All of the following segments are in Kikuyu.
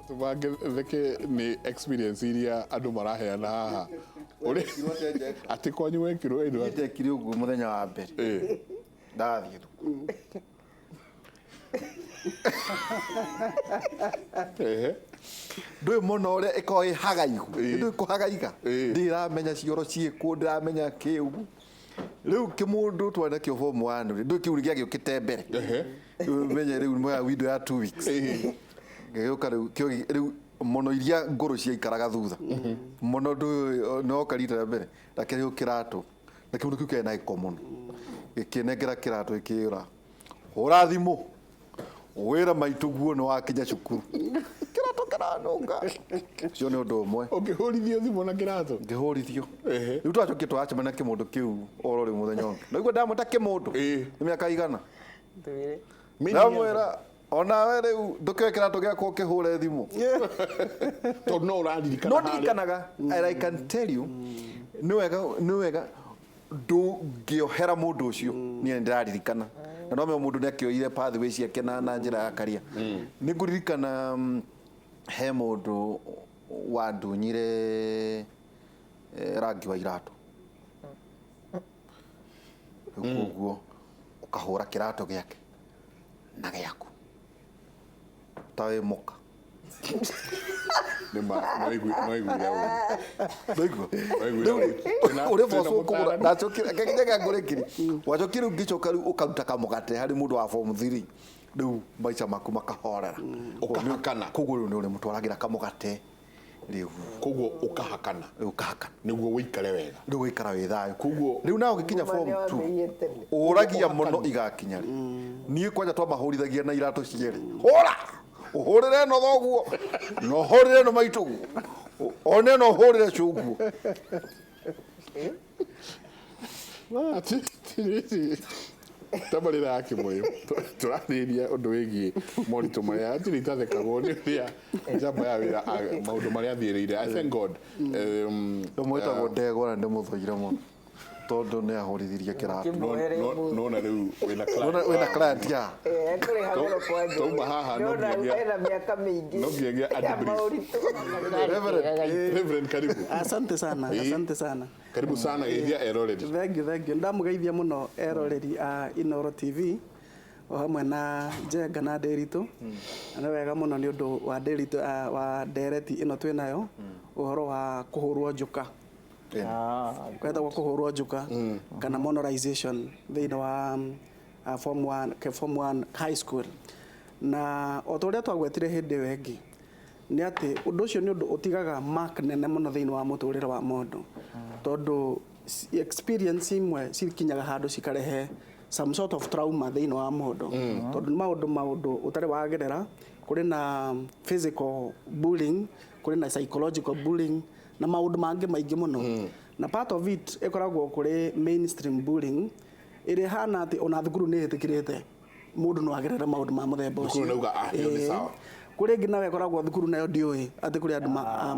Tũbange nĩ experience iria andũ maraheana haha. Ũrĩ atĩ kwanyu wekirwo ĩno. Ndekire ũguo mũthenya wa mbere ndathiĩ thukuru. Ndũĩ mũno ũrĩa ĩkoragwo ĩ hagaigu. Ndũĩ kũhagaiga. Ndĩramenya cioro ciĩkũ, ndĩramenya kĩ ũguo. Rĩu kĩmũndũ twarĩ nakĩo form one rĩ, ndũĩ kĩu gĩagĩũkĩte mbere. Rĩu menye rĩu moya window ya 2 weeks. Gĩgĩũka rĩu kĩo rĩu mũno iria ngũrũ ciaikaraga thutha. Mũno ndũĩ noka rita rĩa mbere ndakĩrĩhwo kĩratũ. Na kĩmũndũ kĩu kĩarĩ na gĩko mũno. Gĩkĩnengera kĩratũ gĩkĩra hũra thimũ wĩra maitũ guo nĩ wakinya cukuru. Kĩratũ kĩranunga. Ũcio nĩ ũndũ ũmwe. Ũkĩhũrithio thimũ na kĩratũ? Ngĩhũrithio. Rĩu twacokire twacemania na kĩmũndũ kĩu oro rĩu mũthenya ũngĩ. Naigua ndamwĩta kĩmũndũ. Nĩ mĩaka igana? Twĩre. Ndamwĩra onawe rĩu ndũkĩoe kĩratũ gĩakwa ũkĩhũre thimũ. Tondũ no ũraririkana No harĩa. ndirikanaga. And I can tell you nĩ wega, nĩ wega ndũngĩohera mũndũ ũcio. Niĩ nĩ ndĩraririkana. Na no mũndũ nĩ akĩoire pathway ciake na njĩra ya karia. Nĩ ngũririkana he mũndũ wandunyire rangi wa iratũ. Rĩu koguo ũkahũra kĩratũ gĩake na gĩaku ta wĩ mũka. Nĩ ma no iguire ũru. Ndũigua? No iguire Rĩu ũru. Ũrĩa Twĩna boss ũkũgũra mũtaarani. ndacokire kĩnya kĩa ngũrĩkiri wacokire rĩu ngĩcoka rĩu ũkaruta kamũgate harĩ mũndũ wa form 3, rĩu maica maku makahorera. Ũkahakana. Koguo rĩu nĩ ũrĩmũtwaragĩra kamũgate rĩu. Koguo ũkahakana. Rĩu ũkahakana. Nĩguo ũikare wega. Rĩu ũikara wĩ thayũ. Koguo Rĩu nawe ũgĩkinya form Nĩ 2 wambĩrĩirie tene. Ũragia mũno igakinya rĩ. Niĩ kwanja twamahũrithagia na iratũ cierĩ. Hũra! Ũhũrĩre ĩno thoguo na ũhũrĩre ĩno maitũguo. One ĩno ũhũrĩre cũguo. Tabarĩra ya Kĩmũyũ, tũrarĩrĩria ũndũ wĩgiĩ moritũ marĩa hatirĩ itathekagwo nĩ ũrĩa njamba ya wĩra maũndũ marĩa athiĩrĩire. I thank God. Ũmwe wĩtagwo Ndegwa na ndĩmũthũire mũno tondũ nĩ ahũrithirie kĩratũ. Kĩmuohere mũndũ. Nona rĩu wĩna client. Nona wĩna client ya. Ekũrĩha goro kwanja. Tauma haha no Nona nginyagia ena mĩaka mĩingĩ. no nginyagia ya adebrief. maũritũ. Reverend, Reverend, karibu. Asante sana, asante sana. Karibu sana geithia eroreri. Thank you, thank you. Ndamugeithia muno eroreri a Inoro TV o hamwe na Njenga na Ndĩritũ. Na nĩ wega mũno nĩ ũndũ wa Ndĩritũ, wa ndereti ĩno twĩ nayo ũhoro wa kũhũrwo njuka. Kwetagwo kũhũrwo njuka kana monetization thĩinĩ wa form 1, form 1 high school. Na o ta ũrĩa twagwetire hĩndĩ ĩyo ĩngĩ nĩ atĩ ũndũ ũcio nĩ ũndũ ũtigaga mark nene mũno thĩinĩ wa mũtũrĩre wa mũndũ, tondũ experience imwe cikinyaga handũ cikarehe some sort of trauma thĩinĩ wa mũndũ, tondũ nĩ maũndũ ũtarĩ wagerera. Kũrĩ na physical bullying, kũrĩ na psychological bullying na maũndũ mangĩ maingĩ mũno. Na part of it ĩkoragwo kũrĩ mainstream bullying ĩrĩa ĩhana atĩ ona thukuru nĩ ĩtĩkĩrĩte mũndũ no agerere maũndũ ma mũthemba Thukuru ũcio. nauga, "Ah, ĩyo nĩ sawa." Kũrĩ ĩngĩ nayo ĩkoragwo thukuru nayo ndĩũĩ atĩ kũrĩ andũ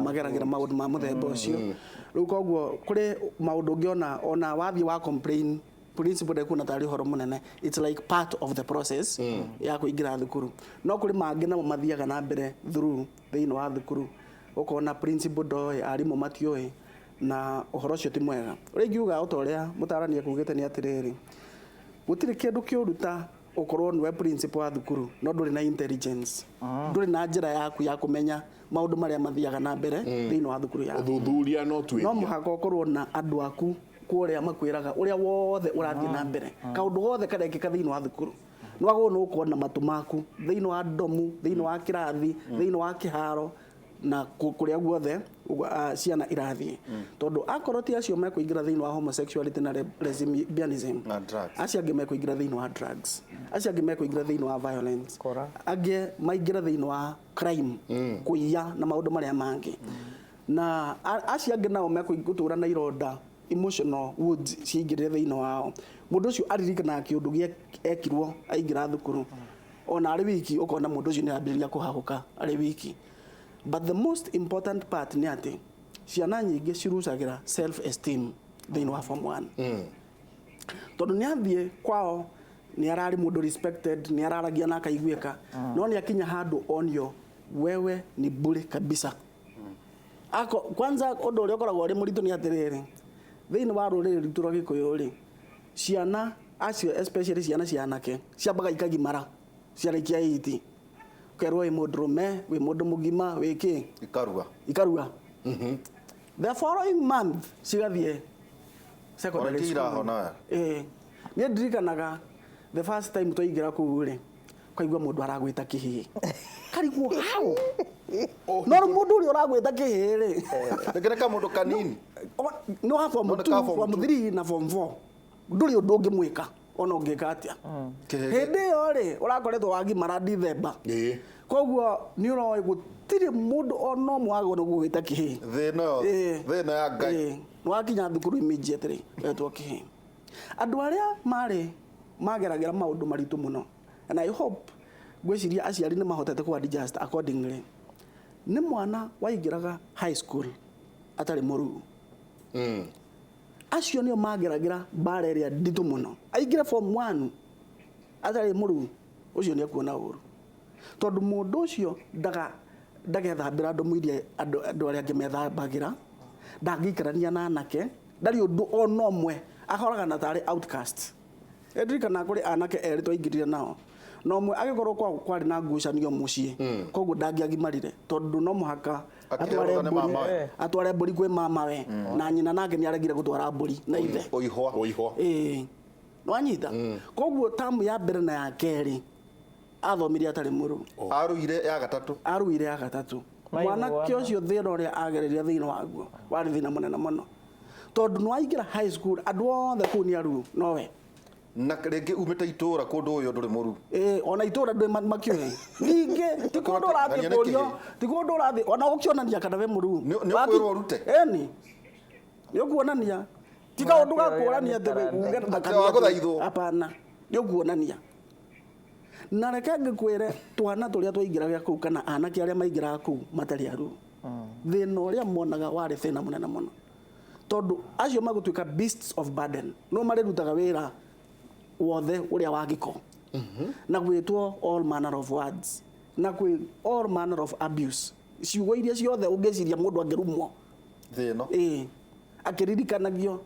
mageragĩra maũndũ ma mũthemba ũcio. Rĩu koguo kũrĩ maũndũ ũngĩona ona wathiĩ wa complain, principal ndekuona tarĩ ũhoro mũnene. It's like part of the process ya kũingĩra thukuru. No kũrĩ mangĩ namo mathiaga na mbere through thĩinĩ wa thukuru, ũkona principal ndoĩ, arimũ matiũĩ, na ũhoro ũcio ti mwega. Ũrĩa ingiuga o ta ũrĩa mũtarani ekugĩte nĩ atĩrĩrĩ, gũtirĩ kĩndũ kĩũru ta ũkorwo nĩwe principal wa thukuru no ndũrĩ na intelligence, ndũrĩ na njĩra yaku ya kũmenya maũndũ marĩa mathiaga na mbere thĩinĩ wa thukuru yaku. Ũthuthuria no No tuĩria. Mũhaka ũkorwo na andũ aku kũrĩa makwĩraga ũrĩa wothe ũrathiĩ na mbere, kaũndũ gothe karekĩka thĩinĩ wa thukuru. Nĩ wagĩrĩirwo nĩ gũkorwo na matũ maku thĩinĩ wa ndomu, thĩinĩ wa kĩrathi, thĩinĩ wa kĩharo na kũrĩa guothe ciana irathiĩ, tondũ akorwo ti acio mekũingĩra thĩinĩ wa homosexuality na lesbianism, Na drugs. Acio angĩ mekũingĩra thĩinĩ wa drugs, acio angĩ mekũingĩra thĩinĩ wa violence, Kora. Angĩ maingĩra thĩinĩ wa crime, kũiya na maũndũ marĩa mangĩ, na acio angĩ nao mekũtũra na ironda, emotional wounds ciaingĩrire thĩinĩ wao. Mũndũ ũcio aririkanaga kĩũndũ gĩa ekirwo aingĩra thukuru ona arĩ wiki, ũkona mũndũ ũcio nĩ arambĩrĩria kũhahũka arĩ wiki. But the most important part nĩ atĩ ciana nyingĩ cirucagĩra self esteem thĩinĩ wa form 1, tondũ nĩ athiĩ kwao nĩ ararĩ mũndũ respected, nĩ araragia na akaiguĩka, no nĩ akinya handũ onio Wewe ni bure kabisa. Ako kwanza ũndũ ũrĩa ũkoragwo ũrĩ mũritũ nĩ atĩrĩrĩ, thĩinĩ wa rũrĩrĩ rwitũ rwa Gĩkũyũ rĩ, ciana acio especially ciana cia anake ciambaga ikagimara ciarĩkia iti, ũkerwo wĩ mũndũrũme, wĩ mũndũ mũgima, wĩ kĩ. Ikarua. Ikarua. The following month cigathiĩ secondary Ona ti school. irahona. Ĩĩ. Niĩ ndirikanaga the first time twaingĩra kũu rĩ, ũkaigua mũndũ aragwĩta kĩhĩĩ, karigwo how, no rĩu mũndũ ũrĩa ũragwĩta kĩhĩĩ rĩ, Rĩngĩ nĩ kamũndũ kanini. No wa form No nĩ 2, ka form form two. 3 na form 4, ndũrĩ ũndũ ũngĩmwĩka ona ũngĩka atĩa. Kĩhĩĩ. Hĩndĩ ĩyo rĩ, ũrakoretwo wagimara Dithemba. Koguo nĩ ũroĩ gũtirĩ mũndũ ona ũmwe wagĩrĩirwo nĩ gũgwĩta kĩhĩĩ. Thĩ ĩno yothe. Thĩ ĩno ya Ngai. Nĩ wakinya thukuru immediately wetwo kĩhĩĩ. Andũ arĩa marĩ mageragĩra maũndũ maritũ mũno, and I hope, ngwĩciria aciari nĩ mahotete ku adjust accordingly, nĩ mwana waingĩraga high school atarĩ mũruu. Acio nĩo mageragĩra mbara ĩrĩa nditũ mũno. Aingĩre form 1 atarĩ mũruu, ũcio nĩ ekuona ũru, tondũ mũndũ ũcio ndaga ndagethambĩra andũ iria andũ arĩa angĩ methambagĩra, ndangĩikarania na anake, ndarĩ ũndũ ona ũmwe, ahoraga na tarĩ outcast. Ndirikana kũrĩ anake erĩ twaingĩrire nao, na ũmwe agĩkorwo kwao kwarĩ na ngucanio mũciĩ, koguo ndangĩagimarire, tondũ no mũhaka Akĩrwo atware nĩ mbũri, mamawe. atware mbũri kwĩ mamawe, na nyina nake nĩ aregire gũtwara mbũri na ithe. Ũihwa. Ũihwa. Ĩĩ, nĩwanyita. Koguo tamu ya mbere na ya kerĩ athomire atarĩ mũruu. Aruire ya gatatũ. Aruire ya gatatũ. Maiguana. Mwanake ũcio thĩna ũrĩa agereire thĩinĩ waguo warĩ thĩna mũnene mũno, tondũ nĩwaingĩra high school andũ othe kũu nĩ aruu nowe. Na rĩngĩ umĩte itũũra kũndũ ũyũ ndũrĩ mũru. Ĩĩ, ona itũũra ndwĩ makiũĩ ningĩ ti kũndũ ũrathiĩ Ng'ania nĩ kũrio, kĩhĩĩ. ti kũndũ ũrathiĩ ona ũkĩonania kana wĩ mũruu. Nĩ ũkwĩrwo ũrute. Ĩni, nĩ ũkuonania, ti kaũndũ ga kuonania atĩ uge Atĩ wa gũthaithwo. Hapana, nĩ ũkuonania. Na reke ngĩkwĩre, twana tũrĩa twaingĩraga kũu kana anake arĩa maingĩraga kũu matarĩ aruu, thĩna ũrĩa monaga warĩ thĩna mũnene mũno, tondũ acio magũtuĩka beasts of burden, no marĩrutaga wĩra wothe ũrĩa wa gĩko, na gwĩtwo all manner of words, na kwĩ all manner of abuse, ciugo iria ciothe ũngĩciria mũndũ angĩrumwo. Thĩ ĩno. Ĩĩ, akĩririkanagio,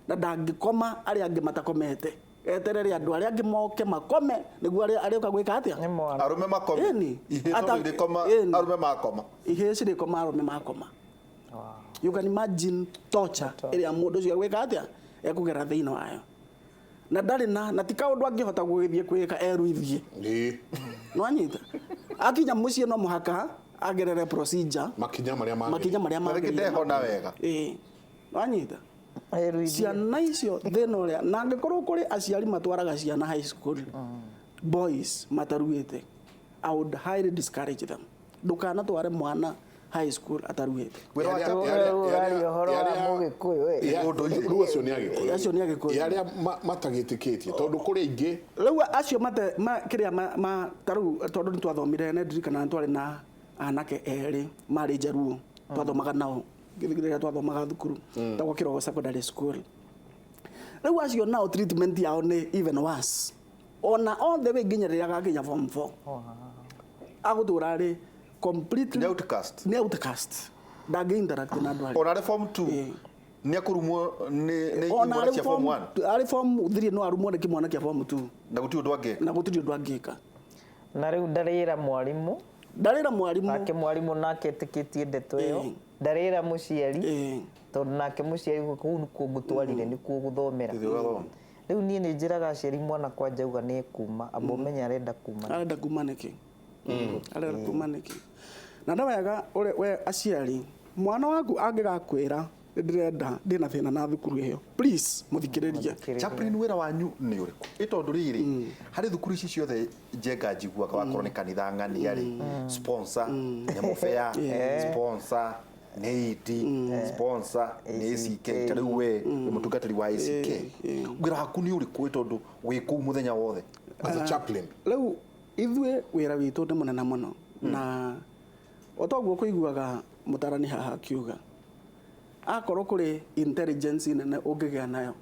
na ndangĩkoma arĩa angĩ matakomete, eterere andũ arĩa angĩ moke makome nĩguo arĩa arĩũka gwĩka atĩa. Nĩ mwana. Arũme makome. Ĩni. Ihĩĩ tondũ irĩkoma Ĩni. arũme makoma. Ihĩĩ cirĩkoma arũme makoma. You can imagine torture ĩrĩa mũndũ ũcio egwĩka atĩa, ekũgera thĩinĩ wayo, na ndarĩ na ti kaũndũ angĩhota gũgĩthiĩ kwĩka eruithie. Nĩwanyita, akinya mũciĩ no mũhaka agerere procedure, Makinya marĩa magĩrĩire. Makinya marĩa Na rĩngĩ magĩrĩire. ndehona wega. Ĩĩ, nĩwanyita. Eruithie. Ciana icio thĩna ũrĩa, na angĩkorwo kũrĩ aciari matwaraga ciana high school boys mataruĩte, I would highly discourage them, ndũkanatware mwana high school ataruĩte. Wĩra wake. Ũraria ũhoro wa Mũgĩkũyũ, ĩ. Ũndũire. Rĩu acio nĩ Agĩkũyũ. Acio nĩ Agĩkũyũ. Ĩ, arĩa matagĩtĩkĩtie, tondũ kũrĩ aingĩ. Rĩu acio mate ma, kĩrĩa ma, ta rĩu tondũ nĩ twathomire, nĩ ndirikana nĩ twarĩ na anake erĩ marĩ Njaruo twathomaga nao rĩrĩa twathomaga thukuru tagwo Kĩrogo Secondary School. Rĩu acio nao treatment yao nĩ even worse, ona othe wĩ nginya rĩrĩa agakinya form 4 agũtũra rĩ completely Nĩ outcast. Nĩ outcast, ndangĩ interact na andũ arĩa Ona arĩ form 2 Ĩĩ. nĩ akũrumwo nĩ Ona imwana arĩ cia form 1. arĩ form 3 no arumwo nĩ kĩmwana kĩa form 2. Na gũtirĩ ũndũ angĩka. Na gũtirĩ ũndũ angĩka. Na rĩu ndarĩra mwarimũ. Ndarĩra mwarimũ. Nake mwarimũ nake etĩkĩtie ndeto ĩyo. Ndarĩra mũciari, tondũ nake mũciari kũu nĩkuo ngũtwarire, nĩkuo gũthomera. Gũthiĩ ũgathoma. Rĩu niĩ nĩ njĩraga aciari, mwana kwanja auga nĩ ekuma, amba ũmenye arenda kuma. Arenda kuma nĩkĩ? Arenda kuma nĩkĩ? Na nĩ wega ũrĩ we aciari, mwana waku angĩgakwĩra ndĩrenda, ndĩna thĩna na thukuru ĩyo, please mũthikĩrĩrie. Chaplain, wĩra wanyu nĩ ũrĩkũ? Ĩ tondũ rĩrĩ, harĩ thukuru ici ciothe Njenga njiguaga wakorwo nĩ kanitha ng'ania rĩ, sponsor nĩ Mũbea, sponsor nĩ ED, sponsor nĩ ACK, ta rĩu we wĩ mũtungatĩri wa ACK. Wĩra waku nĩ ũrĩkũ, ĩ tondũ wĩ kũu mũthenya wothe? As a chaplain. Rĩu ithuĩ wĩra witũ nĩ mũnene mũno, na o toguo kũiguaga mũtarani haha akiuga, akorwo kũrĩ intelligence nene ũngĩgĩa nayo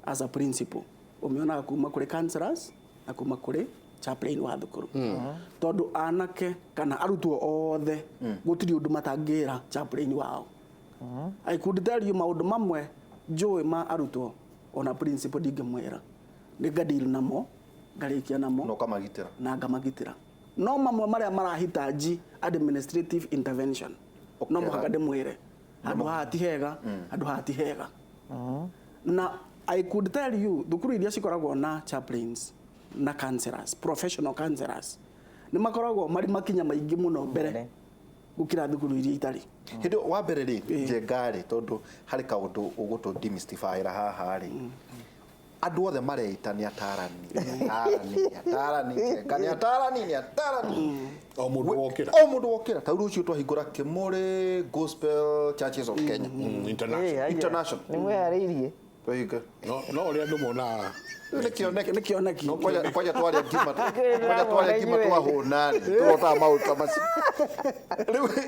as a principal, ũmĩonaga kuma kũrĩ counselors na kuma kũrĩ Chaplain wa thukuru, tondũ anake kana arutwo othe gũtirĩ ũndũ matangĩra chaplain wao. I could tell you maũndũ mamwe njũĩ ma arutwo ona principal ndingĩmwĩra, nĩ ngadeal namo, ngarĩkia namo. Na ũkamagitĩra. Na ngamagitĩra. No mamwe marĩa marahitaji administrative intervention, no mũhaka ndĩmwĩre handũ haha ti hega, handũ haha ti hega. Na I could tell you thukuru iria cikoragwo na chaplains na counselors, professional counselors, nĩ makoragwo marĩ makinya maingĩ mũno mbere gũkĩra thukuru iria itarĩ. Hĩndĩ wa mbere rĩ, Njenga rĩ, tondũ harĩ kaũndũ ũgũtũ demystifyĩra haha rĩ, andũ othe mareita nĩ atarani, nĩ atarani, nĩ atarani, Njenga nĩ atarani, nĩ atarani. O mũndũ wokĩra. O mũndũ wokĩra. Ta rĩu rũciũ twahingũra Kimuri Gospel Churches of Kenya. International. International. Nĩ mwĩharĩirie. Twahinga. No ũrĩa andũ monaga. Rĩu nĩ kĩoneki. Nĩ kĩoneki. Kwanja twarĩa ngima, kwanja twarĩa ngima twahũna rĩ, tũrotaga maũndũ ta macio.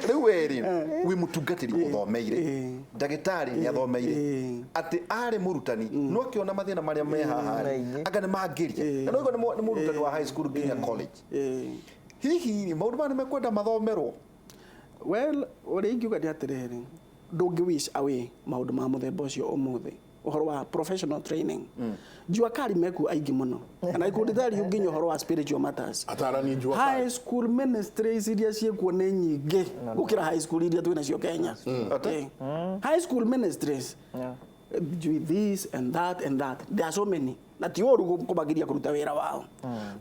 Rĩu we rĩ, wĩ mũtungatĩri ũthomeire, ndagĩtarĩ nĩ athomeire, atĩ arĩ mũrutani no akĩona mathĩna marĩa me haha rĩ, Maingĩ. anga nĩ mangĩria. Na no nĩ mũrutani wa high school nginya college. Hihi rĩ, maũndũ maya nĩ mekwenda mathomerwo? Well, ũrĩa ingiuga nĩ atĩrĩrĩ, ndũngĩ wish away maũndũ ma mũthemba ũcio ũmũthĩ, ũhoro wa professional training. Jua kali mekuo aingĩ mũno, and I could tell you nginya ũhoro wa spiritual matters. Atarani jua High kali. school ministries iria ciĩkuo nĩ nyingĩ gũkĩra high school iria twĩ nacio Kenya. High school ministries with this and that and that, there are so many, na ti ũru kũmagiria kũruta wĩra wao,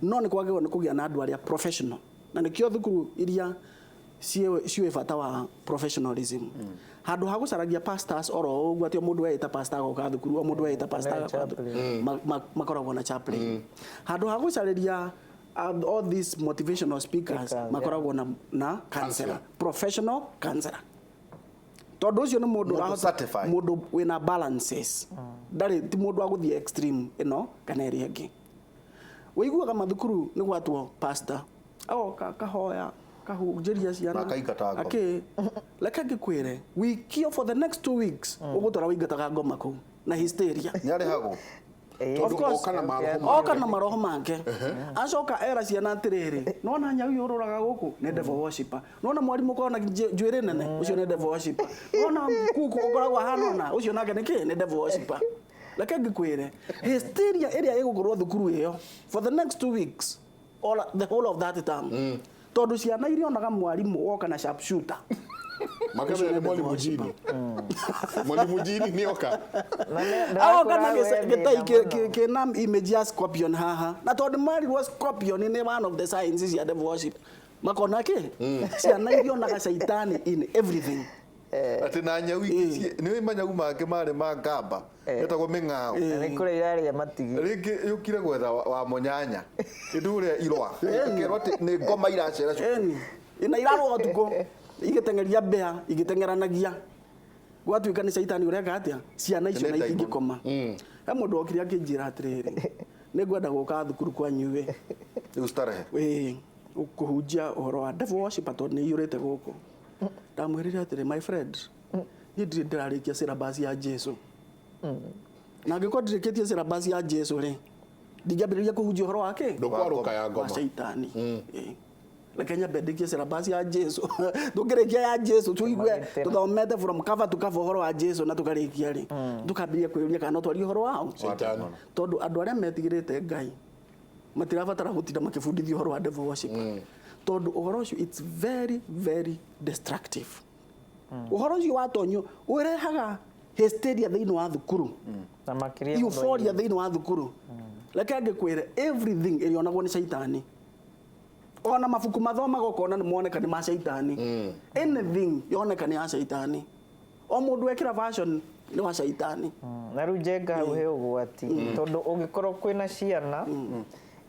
no nĩ kwagĩrĩirwo nĩ kũgĩa na andũ arĩa professional, na nĩkĩo thukuru iria ciũĩ bata wa professionalism, handũ ha gũcaragia pastors oro ũguo atĩ o mũndũ weĩta pastor agoka thukuru, o mũndũ weĩta pastor Na agoka thukuru, chaplain. makoragwo na chaplain. Handũ ha gũcarĩria all these motivational speakers, Speakers, makoragwo na counselor, professional counselor, tondũ ũcio nĩ mũndũ Mũndũ certified. Mũndũ wĩna balances, ndarĩ ti mũndũ wa gũthiĩ extreme ĩno kana ĩrĩa ĩngĩ. Wĩiguaga mathukuru nĩ gwatwo pastor agoka akahoya, kahunjĩria ciana, Na akaingata ngoma. akĩ reke ngĩkwĩre, wiki for the next 2 weeks ũgũtwara wĩingataga ngoma kũu na hysteria. Nĩ arĩhagwo. Of course. Oka na maroho make. Oka na maroho make, acoka era ciana atĩrĩrĩ, nona nyau yũrũraga gũkũ nĩ devil worshipper, nona mwarimũ ũkoragwo na njuĩrĩ nene, ũcio nĩ devil worshipper, nona kuku ũkoragwo ahana ona ũcio nake nĩ kĩ, nĩ devil worshipper. Reke ngĩkwĩre, hysteria ĩrĩa ĩgũkorwo thukuru ĩyo for the next 2 weeks or the whole of that term, tondũ ciana irionaga mwarimũ woka na sharpshooter. Makamenya nĩ mwalimu jini, mwalimu jini nĩoka. Agoka na gĩtai kĩna image ya scorpion haha, na tondũ marirwo scorpion nĩ one of the signs cia devil worship, makona kĩ, ciana irionaga caitani in everything. Atĩ na nyau ingĩ nĩ manyau mangĩ marĩ ma ngamba metagwo mĩng'ao. Nĩ kũrĩa irarĩa matigi. Rĩngĩ yũkire gwetha wa mũnyanya ĩndũ ũrĩa irwa ĩkerwo atĩ nĩ ngoma iracera cukuru. Ĩni na irarũa ũtukũ igĩteng'eria mbĩa, igĩteng'eranagia, gwatuĩka nĩ caitani ũreka atĩa, ciana icio Nĩ na daimon. itingĩkoma. He mũndũ okire akĩnjĩra atĩrĩrĩ, nĩ ngwenda gũka thukuru kwanyu ĩ. Rĩu starehe. Ĩĩ, kũhunjia ũhoro wa devil worship tondũ nĩ iyũrĩte gũkũ. Ndamwĩrire atĩrĩ, "My friend, niĩ ndirĩ ndĩrarĩkia syllabus ya Jesu, na angĩkorwo ndirĩkĩtie syllabus ya Jesu rĩ, ndingĩambĩrĩria kũhunjia ũhoro wake Ndũkwarũka ya wa ngoma. caitani. Ĩĩ. Reke nyambe ndĩkie syllabus ya Jesu." Tũngĩrĩkia ya Jesu, tũigue Magĩtĩra. tũthomete from cover to cover ũhoro wa Jesu na tũkarĩkia rĩ, tũkambĩrĩria kwĩyũria kana no twarie ũhoro wao. Caitani. Tondũ andũ arĩa metigĩrĩte Ngai matirabatara gũtinda makĩbundithio ũhoro wa devil worship, tondũ ũhoro ũcio, it's very very destructive. Ũhoro ũcio watonyio ũrehaga hysteria thĩinĩ wa thukuru, Na makĩria mũno. euphoria thĩinĩ wa thukuru. Reke ngĩkwĩre, everything ĩrĩonagwo nĩ caitani, ona mabuku mathomaga ũkona nĩ moneka nĩ ma caitani. Anything yoneka nĩ ya caitani, o mũndũ ekĩra fashion nĩ wa caitani. Na rĩu Njenga, hau he ũgwati, tondũ ũngĩkorwo kwĩna ciana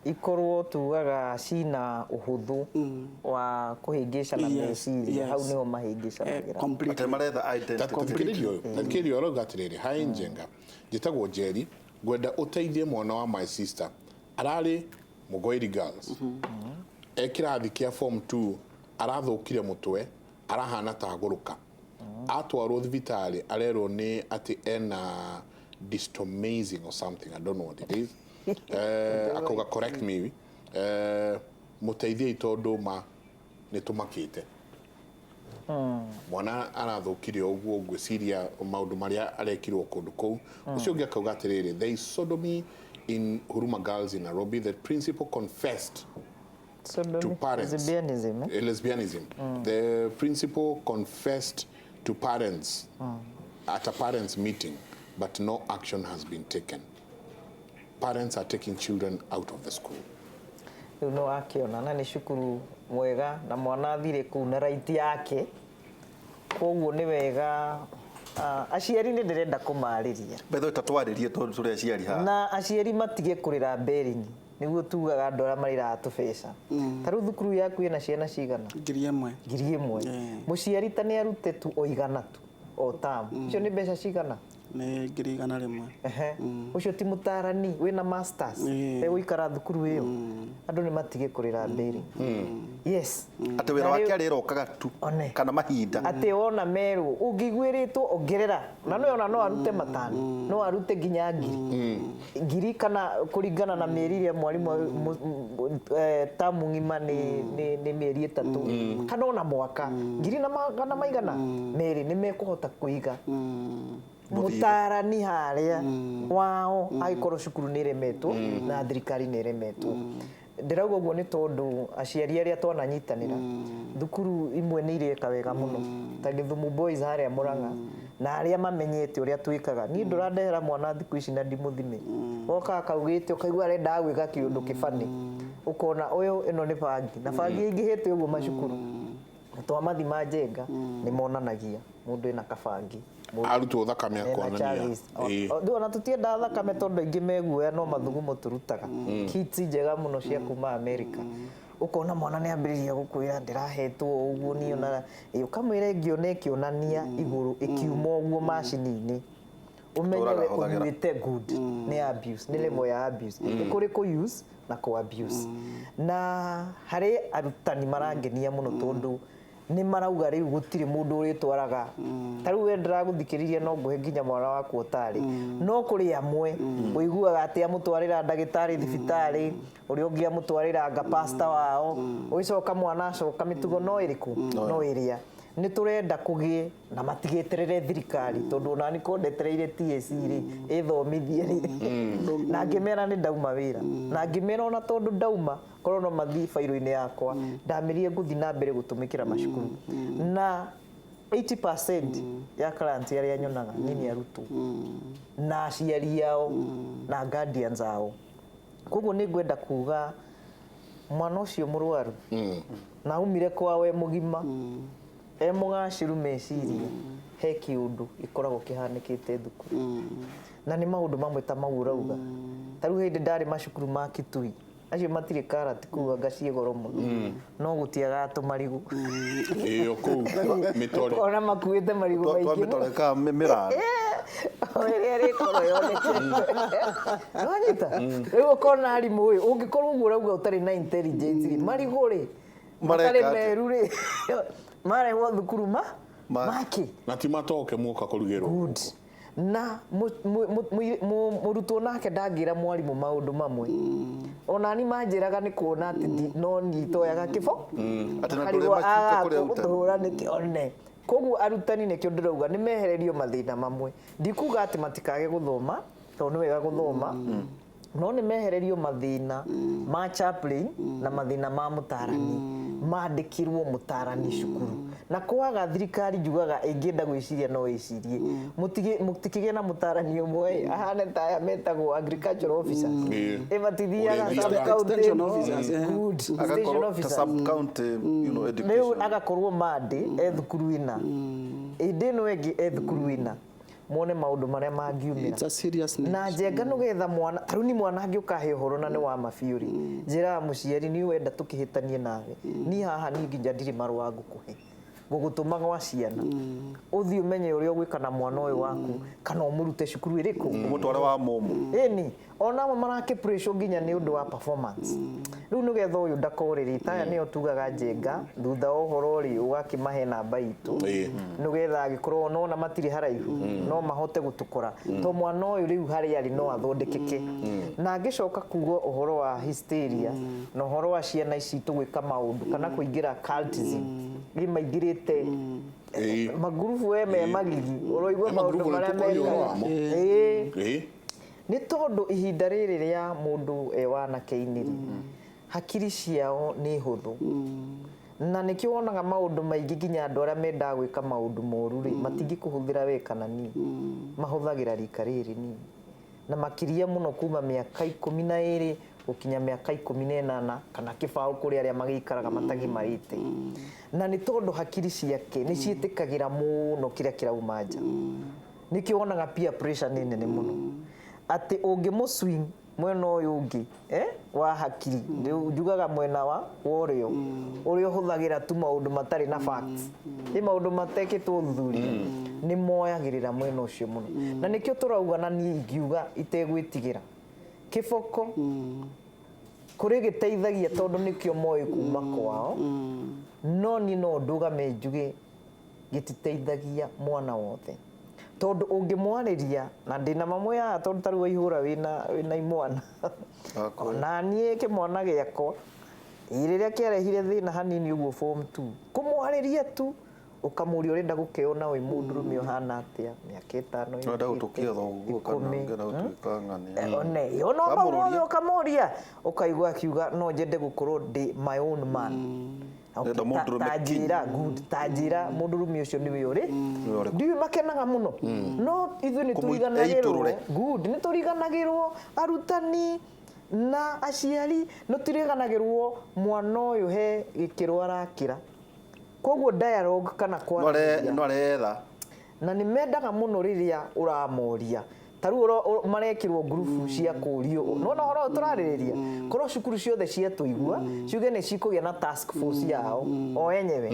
ikorwo tugaga cina ũhũthũ wa kũhĩngĩcana meciria, hau nĩho mahĩngĩcanagĩra. Completely. Atĩ maretha identity. Tathikĩrĩria ũyũ, tathikĩrĩria ũrauga atĩrĩrĩ, "Hi Njenga, njĩtagwo Njeri, ngwenda ũteithie mwana wa my sister ararĩ Mũgoiri Girls, e kĩrathi kĩa form 2, arathũkire mũtwe, arahana ta agũrũka, atwarwo thibitarĩ arerwo nĩ atĩ ena dystomazing or something, I don't know what it is." Akauga, "Correct me." Mũteithiei tondũ ma nĩ tũmakĩte. Mwana arathũkire ũguo, ngwĩciria maũndũ marĩa arekirwo kũndũ kũu. Ũcio ũngĩ akauga atĩrĩrĩ, there is sodomy in Huruma Girls in Nairobi. The principal confessed Sodomy, to parents. Lesbianism, eh? Lesbianism. The principal confessed to parents at a parents meeting, but no action has been taken. Parents are taking children out of the school. Rĩu no akĩona na nĩ cukuru mwega na mwana athire kũu na right yake, koguo nĩ wega, aciari nĩ ndĩrenda kũmarĩria. Betho ta twarĩrie tondũ tũrĩ aciari haha. Na aciari matige kũrĩra mberingi, nĩguo tugaga andũ arĩa marĩraga tũbeca. Ta rĩu thukuru yaku ĩna ciana cigana? 1000. 1000. Mũciari ta nĩ arute tu o 100 tu o tamu, icio nĩ mbeca cigana? Nĩ 100,000. Ehe. Ũcio ti mũtarani wĩna masters egũikara thukuru ĩyo? Andũ nĩ matige kũrĩra mberi, yes. Atĩ wĩra Na wake rĩu- arĩrokaga tu One. kana mahinda. Atĩ wona merwo ũngĩiguĩrĩtwo ongerera, na no ona no arute 5, no arute nginya ngiri kana kũringana na mĩeri ĩrĩa mwarimũ tamu ng'ima nĩ mĩeri 3 kana ona mwaka, ngiri na magana maigana merĩ nĩ mekũhota kũiga mũtarani harĩa wao angĩkorwo cukuru nĩ ĩremetwo na thirikari nĩ ĩremetwo. Ndĩrauga ũguo nĩ tondũ aciari arĩa twananyitanĩra thukuru imwe nĩ ireka wega mũno, ta Gĩthumo Boys harĩa Mũrang'a, na arĩa mamenyete ũrĩa twĩkaga. Niĩ ndũrandehera mwana thikũ ici na ndimũthime, woka akaugĩte ũkaigua arendaga gwĩka kĩũndũ kĩbani, ũkona ũyũ ĩno nĩ bangi na bangi ĩingĩhĩte ũguo macukuru, na twamathima njenga nĩ monanagia mũndũ ĩna kabangi. Arutwo thakame Ena akonania. Charles. Ona tũtiendaga thakame tondũ aingĩ meguoya, no mathugumo tũrutaga kits njega mũno cia kuma America. Ũkona mwana nĩ ambĩrĩria gũkwĩra ndĩrahetwo ũguo niĩ ona ũkamwĩra ĩngĩona ĩkĩonania igũrũ ĩkiuma ũguo macini-inĩ, ũmenye Tũraga we hũthagĩra. ũnyuĩte good, nĩ abuse, nĩ level ya abuse. Nĩ kũrĩ kũ use na kũ abuse. Na harĩ arutani marangenia mũno tondũ nĩ marauga rĩu gũtirĩ mũndũ ũrĩtwaraga. Ta rĩu we ndĩragũthikĩrĩria, no ngũhe nginya mwana waku ũtarĩ, no kũrĩ amwe ũiguaga atĩ amũtwarĩra ndagĩtarĩ thibitarĩ, ũrĩa ũngĩ amũtwarĩra anga pasta wao, ũgĩcoka mwana acoka mĩtugo no ĩrĩkũ no ĩrĩa. Nĩ tũrenda kũgĩe na matigĩterere thirikari, tondũ onani ko ndetereire TSC rĩ ĩthomithie rĩ, na ngĩmera nĩ ndauma wĩra, na ngĩmera ona tondũ ndauma korwo no mathiĩ bairũ-inĩ yakwa ndamĩrie ngũthiĩ na mbere gũtũmĩkĩra macukuru. Na 80% ya clients arĩa nyonaga niĩ nĩ arutwo na aciari ao na guardians ao. Koguo nĩ ngwenda kuga mwana ũcio mũrwaru na aumire kwao e mũgima, e mũgacĩru meciria, he kĩũndũ gĩkoragwo kĩhanĩkĩte thukuru, na nĩ maũndũ mamwe ta mau ũrauga. Ta rĩu hĩndĩ ndarĩ macukuru ma Kitui, acio matirĩ karati kũu anga ciĩ goro mũno, no gũtiagaga tũmarigũ. Ĩyo kũu mĩtore. Ona makuĩte marigũ maingĩ mũno. Twamĩtoreka mĩrara. O ĩrĩa ĩrĩkorwo yonekete nĩwanyita. Rĩu ũkona arimũ ũyũ ũngĩkorwo ũguo ũrauga ũtarĩ na intelligence rĩ, marigũ rĩ Mareka matarĩ atĩa? meru rĩ, marehwo thukuru ma maki. Na ti matoke muoka kũrugĩrwo. Good. Na mũrutwo nake ndangĩra mwarimũ maũndũ mamwe. Onani manjĩraga nĩ kuona atĩ no nitoyaga kĩbo. Atĩ na Makarigwo, ndũrĩ macuka kũrĩ arutani. Gũtũhũra nĩkĩ one. Koguo arutani nĩkĩo ndĩrauga nĩ mehererio mathĩna mamwe. Ndikuga atĩ matikage gũthoma, tondũ nĩ wega gũthoma, no nĩ mehererio mathĩna ma chaplain na mathĩna ma mũtarani, mandĩkĩrwo mũtarani cukuru. Na kwaga thirikari njugaga ĩngĩenda gwĩciria no ĩcirie mũtikĩgĩe na mũtarani ũmwe ahane ta aya metagwo agricultural officers. Ĩmatithiaga Ũrĩmi. sub-county. Extension officers, eh. Good. Extension Agakorwo ta officers. sub county, Rĩu education. agakorwo mandĩ e thukuru ĩna, ĩndĩ ĩno ĩngĩ e thukuru ĩna, mone maũndũ marĩa mangiumĩra. It's a serious need. Na njenga nĩgetha mwana ta rĩu ni mwana angĩũkahe ũhoro na nĩ wa mabiũ rĩ, njĩraga mũciari niĩ wenda tũkĩhĩtanie nawe, niĩ haha niĩ nginya ndirĩ marũa ngũkũhe, ngũgũtũma gwa ciana ũthiĩ ũmenye ũrĩa ũgwĩka na mwana ũyũ waku, kana ũmũrute cukuru ĩrĩkũ. Ũmũtware wa mũmũ. Ĩni. Ona amwe marakĩ pressure nginya nĩ ũndũ wa performance. Rĩu nĩgetha ũyũ ndakorĩrĩ taya nĩyo tugaga Njenga thutha wa ũhoro rĩ, ũgakĩmahe namba itũ nĩgetha angĩkorwo nona matirĩ haraihu no mahote gũtũkora, to mwana ũyũ rĩu harĩa arĩ no athondekeke. Na ngĩcoka kuga ũhoro wa hysteria na ũhoro wa ciana ici tũgwĩka maũndũ kana kũingĩra cultism, rĩ maingĩrĩte magurubu we me magigi, ũroigua He maũndũ magurubu marĩa nĩtũkwaria ũhoro wamo. Nĩ tondũ ihinda rĩrĩ rĩa mũndũ e wanake-inĩ rĩ, hakiri ciao nĩ hũthũ, na nĩkĩo wonaga maũndũ maingĩ, nginya andũ arĩa mendaga gwĩka maũndũ moru rĩ, matingĩkũhũthĩra we kana niĩ, mahũthagĩra rika rĩrĩ nini, na makĩria mũno kuma mĩaka 12 gũkinya mĩaka 18 kana kĩbaũ kũrĩ arĩa magĩikaraga matagimarĩte. Na nĩ tondũ hakiri ciake nĩ ciĩtĩkagĩra mũno kĩrĩa kĩrauma nja. Nĩkĩo wonaga peer pressure nĩ nene mũno, atĩ ũngĩmũ swing mwena ũyũ ũngĩ wa hakiri. Rĩu njugaga mwena wa ũrĩo ũrĩa ũhũthagĩra tu maũndũ matarĩ na facts, nĩ maũndũ matekĩtwo ũthuthuria, nĩ moyagĩrĩra mwena ũcio mũno. Na nĩkĩo tũrauga, na niĩ ingiuga itegwĩtigĩra, kĩboko kũrĩ gĩteithagia, tondũ nĩkĩo moĩ kuma kwao, no niĩ no ndũgame njuge gĩtiteithagia mwana wothe, tondũ ũngĩmwarĩria na ndĩna mamwe haha, tondũ ta rĩu waihũra wĩna imwana. Akwa. Ona niĩ kĩmwana gĩakwa ĩ rĩrĩa kĩarehire thĩna hanini ũguo form 2, kũmwarĩria tu ũkamũria ũrenda gũkeona wĩ mũndũrũme ũhana atĩa mĩaka 5 Ũrenda yũkĩte, gũtũkia thoguo kana 10. ũngĩenda gũtuĩka ng'ania? One ona mau Ũkamũrũria. mothe ũkamũria, ũkaigua akiuga no nyende gũkorwo ndĩ my own man. Okay, Ndĩrenda mũndũrũme ta njĩra good, ta njĩra mũndũrũme ũcio nĩwe ũrĩ. Nĩwe ũrĩkũ? Ndiũĩ makenaga mũno, no ithuĩ nĩ tũriganagĩrwo. Eitũrũre. Good, nĩ tũriganagĩrwo, arutani na aciari nĩ tũriganagĩrwo mwana ũyũ he gĩkĩro arakĩra, koguo dialogue kana kwaranĩria No aretha. Na nĩ mendaga mũno rĩrĩa ũramoria, ta rĩu marekĩrwo ngurubu cia kũrio nona ũhoro ũyũ tũrarĩrĩria, korwo cukuru ciothe ciatũigua ciuge nĩ cikũgĩa na task force yao o enyewe,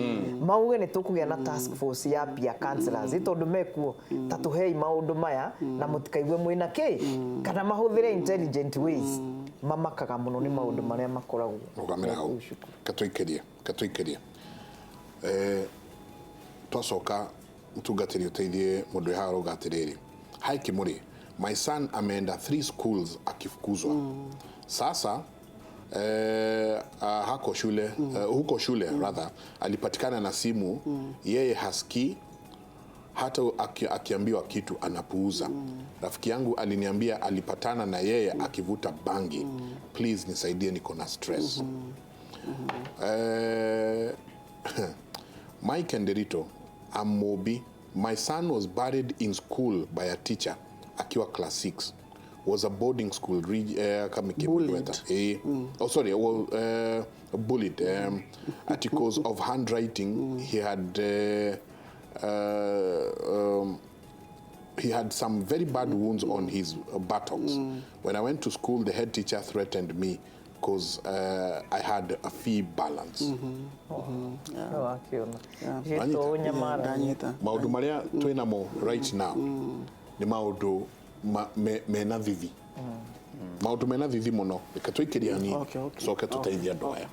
mauge nĩ tũkũgĩa na task force ya peer counselors, ĩ tondũ mekuo ta tũhei maũndũ maya na mũtikaigue mwĩna kĩ, kana mahũthĩre intelligent ways, mamakaga mũno nĩ maũndũ marĩa makoragwo Rũgamĩra hau. kũu cukuru. Katũikĩrie twacoka mtungatĩri ũteithie mũndũ wĩ haha arauga atĩrĩrĩ, "Hi Kimuri, my son ameenda three schools akifukuzwa. Sasa hako shule, huko shule rather, alipatikana na simu. Yeye hasikii hata akiambiwa kitu anapuuza. Rafiki yangu aliniambia alipatana na yeye akivuta bangi. Please nisaidie, niko na stress." "Mike and Derito, I'm Mobi. My son was buried in school by a teacher akiwa class 6. Was a boarding school." Kama Bullied. Oh, sorry, well, bullied. At because of handwriting, he had some very bad wounds on his buttocks. When I went to school, the head teacher threatened me because I had a fee balance." No wakiona Wanyita? gĩtũ nyamara. Ndanyita. Maũndũ marĩa twĩ namo right now nĩ maũndũ mena thithi, maũndũ mena thithi mũno. Reke tũikĩrie hanini, coke tũteithie andũ aya.